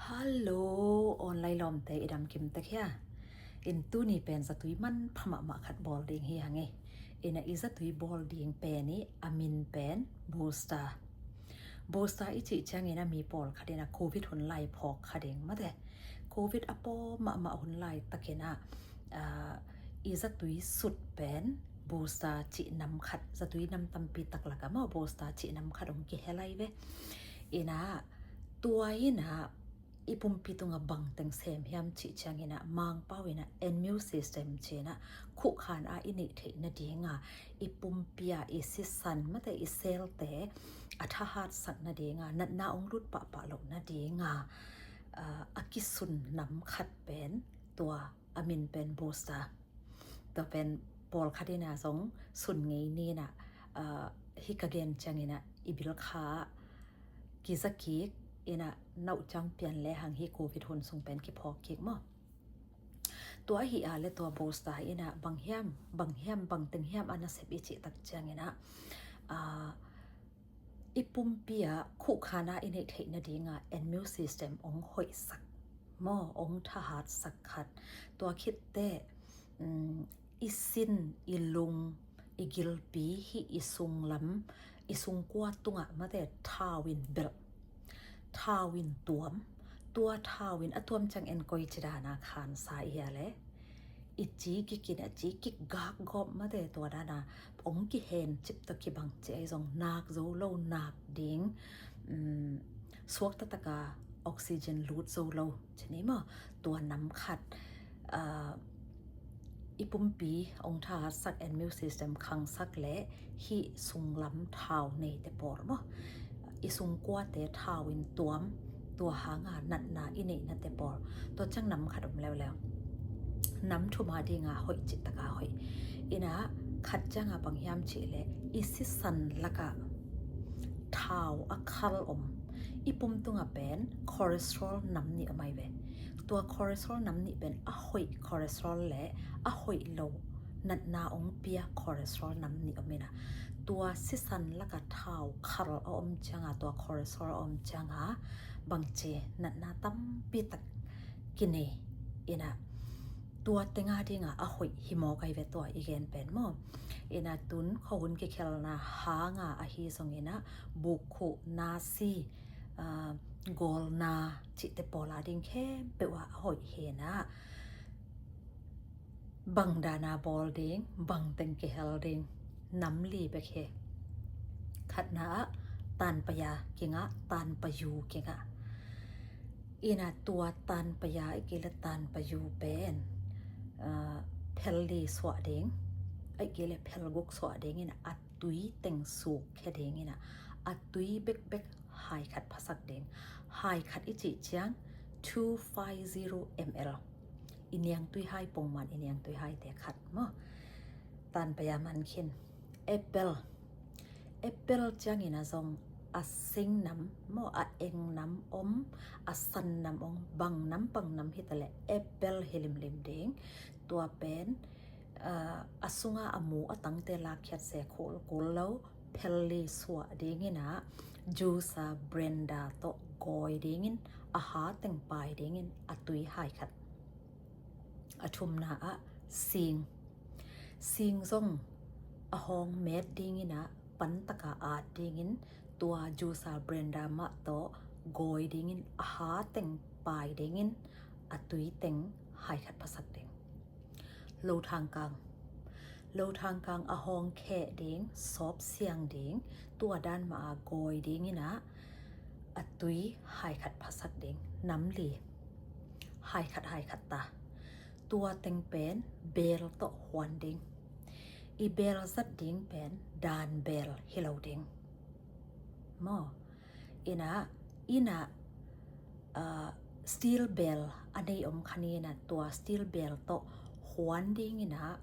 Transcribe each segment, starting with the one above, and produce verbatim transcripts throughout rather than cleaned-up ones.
Hallo, online lawmte i dam kim tek hia? In tuni pen zatui manpha mahmah khat bawl ding hi hang e. Ina i zatui bawl ding pen i a min pen booster. Booster i cih ciangin a mi pawlkhat ina covid hun lai phawk kha ding mate. Covid a pawm mahmah hun lai takin a, ah, i zatui sut pen booster cih nam khat, zatui nam tampi tak laka maw booster cih nam khat hong kihel lai ve. Ina tua ina i pumpi tunga bangteng sem hiam cih ciangina Mangpau ina immune system cina khuhkhan a i neih theih nadinga i pumpi a i sisan mate i selte a thahatsak nadinga natna ong lut pahpah loh nadinga, ah, a kisun nam khat pen tua a min pen booster. Tua pen pawlkhat ina zong sun ngei nina, ah, hi ka gen ciangina i bilkha kizakik ina nauh ciang pian le hang hi covid hun sung pen kiphawk kik maw? Tua hi a le tua booster ina bang hiam, bang hiam, bangteng hiam a nasep i cih tak ciangina, ah, i pumpi a khuhkhan a i neih theih nadinga immune system ong hoihsak maw, ong thahatsak khat. Tua khitte, um, i sin, i lung, i gilpi hi i sunglam, i sungkua tunga mate thau in belh, thau in tuam. Tua thau in a tuam ciang en koi ci dana khansa i hia le? I ci kikin a ci kigak gawp mate tua dana ong kihen cip tawh kibang ci ai zong nak zo lo nak ding, um, suak taktak a oxygen lut zo lo ci ni maw? Tua nam khat, ah, i pumpi ong thahatsak immune system khangsak le hi sunglam thau neite pawl maw? I sungkuate thau in tuam, tua hanga natna i neihnate pawl. Tua ciang nam khat om leuleu. Nam thuma dinga hoih cih taka hoih. Ina khat cianga bang hiam cih le i sisan laka thau a khal om. I pum tunga pen cholesterol nam nih om ai ve. Tua cholesterol nam nih pen a hoih cholesterol le a hoih lo natna ong pia cholesterol nam nih om ina. Tua sisan laka thau khal a om cianga, tua cholesterol a om cianga bangci natna tampi tak kinei ina. Tua tenga dinga a hoih hi mawk ai ve tua i gen pen maw? Ina tun khuahun kikhelna hanga ahi zong ina bukkhuh, nasi, ah, gawlna cihte pawla ding khempeuh a a hoih hi ina. Bang dana bawl ding, bangteng kihel ding, nam li bek hi. Khatna ah tanpaya kingah, tanpayu kingah. Ina tua tanpaya i kile tanpayu pen, ah, phel li suah ding, i kile phel guk suah ding ina a tui teng suk khe ding ina a tui bekbek hai khat phasak ding. Hai khat i cih ciang two five zero M L. I niangtui hai pongman i niangtui haite khat maw? Tanpaya man khin. Apple. Apple ciangina zong a sing nam maw, a eng nam om, a san nam om, bang nam bang nam hi ta le apple hi limlim ding. Tua pen, ah, a sunga a mu a tangte lakkhiat se khul kul lo, phel li suah dingina juice a blender tawh gawi dingin a ha teng pai dingin a tui hai khat. A thumna ah sing. Sing zong a hawng met dingina pan taka at dingin tua juice a blender mah tawh gawi dingin a ha teng pai dingin a tui teng hai khat phasak ding. Lothangkang. Lothangkang a hawng kheh ding, sawp siang ding, tua dan mah a gawi dingina a tui hai khat phasak ding. Nam li. Hai khat hai khat ta. Tua teng pen bel tawh huan ding. I bel zat ding pen dan bel hi lo ding. Maw? Ina, ina, ah, steel bel a nei om khan ina tua steel bel tawh huan dingina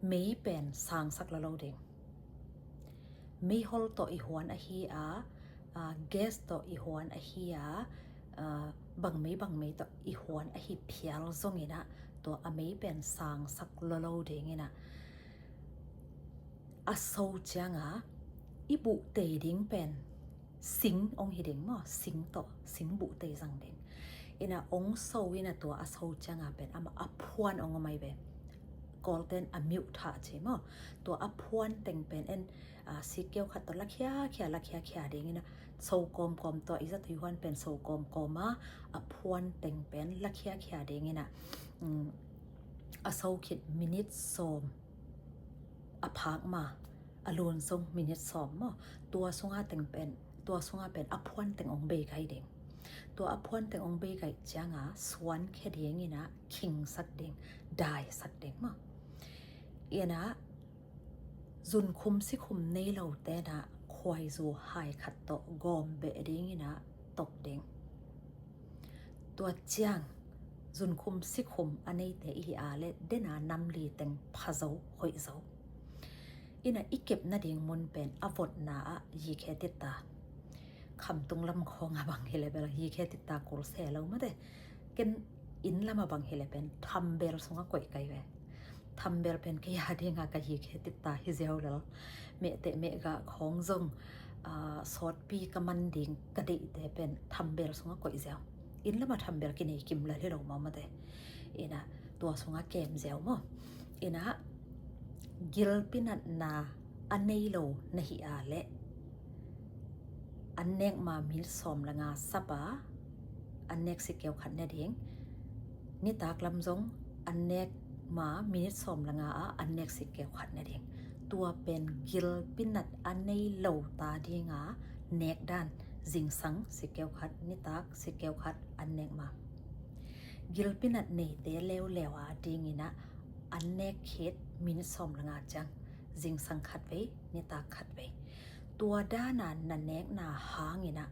mei pen sangsak lo lo ding. Meihol tawh i huan ahi a, ah, gas tawh i huan ahi a, ah, bangmei bangmei tawh i huan ahi phial zongina tua a mei pen sangsak lo lo dingina a so cianga i buh tei ding pen sing ong hi ding maw, sing tawh, sing buh tei zang ding. Ina ong so ina tua a so cianga pen ama a phuan ong om ai ve. Kawlten a miuh thah ci maw. Tua a phuan teng pen en, a, sikkeu khat tawh la khiakhia, la khiakhia ding ina so kawmkawm tua i zatui huan pen so kawmkawm a, a phuan teng pen la khiakhia ding ina, um, a so khit minit sawm a phak ma, a lun zong minit sawm maw. Tua sunga teng pen, tua sunga pen a phuan teng ong bei kai ding. Tua a phuan teng ong bei kai cianga suan khe ding ina khingsak ding, daisak ding maw. Ina zunkhum sikhum nei lo tena khuaizu hai khat tawh gawm beh ding ina tok ding. Tua ciang zunkhum sikhum a neite i hi a le dena namli teng pha zo, hoih zo. Ina i kep nading mun pen a votna ah yikhe titta. Khamtung lam khawng a bang hi le bel yikhe titta kul se lo mate. Ken inn lam a bang hi le pen thambel sunga koih kai ve. Thambel pen kei a dinga ka yikhe titta hi ziau lel. Mehteh mehgah khawng zong, a, sawtpi ka man ding ka deihte pen thambel sunga koih ziau. Inn lama thambel kinei kim lel hi lo maw mate. Ina tua sunga kem ziau maw. Ina gilpi natna a nei lo na hi a le an nek ma minit sawm le nga sap a, an nek sikkeu khat ne ding. Nitak lam zong an nek ma minit sawm le nga a, an nek sikkeu khat ne ding. Tua pen gilpi nat a nei lo ta dinga nek dan, zingsang sikkeu khat, nitak sikkeu khat, an nek ma. Gilpi nat neite leuleu a ding ina an nek khit minit sawm le nga ciang, zingsang khat vei, nitak khat vei. Tua dana na nekna hang ina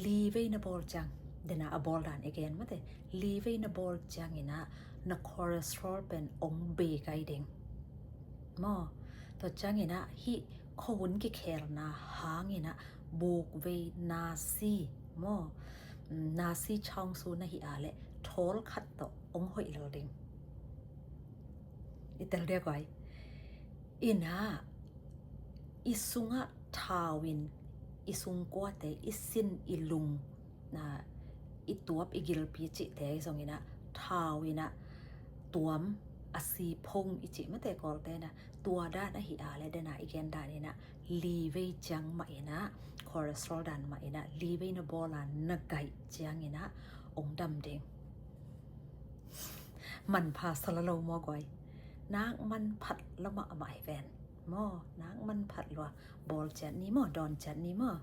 li vei na bawl ciang, dena a bawl dan i gen mate, li vei na bawl ciang ina na cholesterol pen ong bei kai ding maw. Tua ciang ina hih khuahun kikhelna hang ina buk vei nasi maw, nasi chawngsu na hi a le thawl khat tawh ong hoih lel ding. I tel dia guai. Ina i sungah thau in i sungkuate, i sin, i lung, na, i tuap, i gilpi cihte zong ina thau ina tuam, a si phung i cih mate Kawlte na, tua dan a hi a le dena i gen dan ina li vei ciang mah ina, cholesterol dan mah ina li vei na bawl a na gaih ciang ina ong dam ding. Manpha sa lo lo maw guai. Nak manphat lo mahmah hi ven maw. Nak manphat lua, bawl ciat ni maw, dawn ciat ni maw.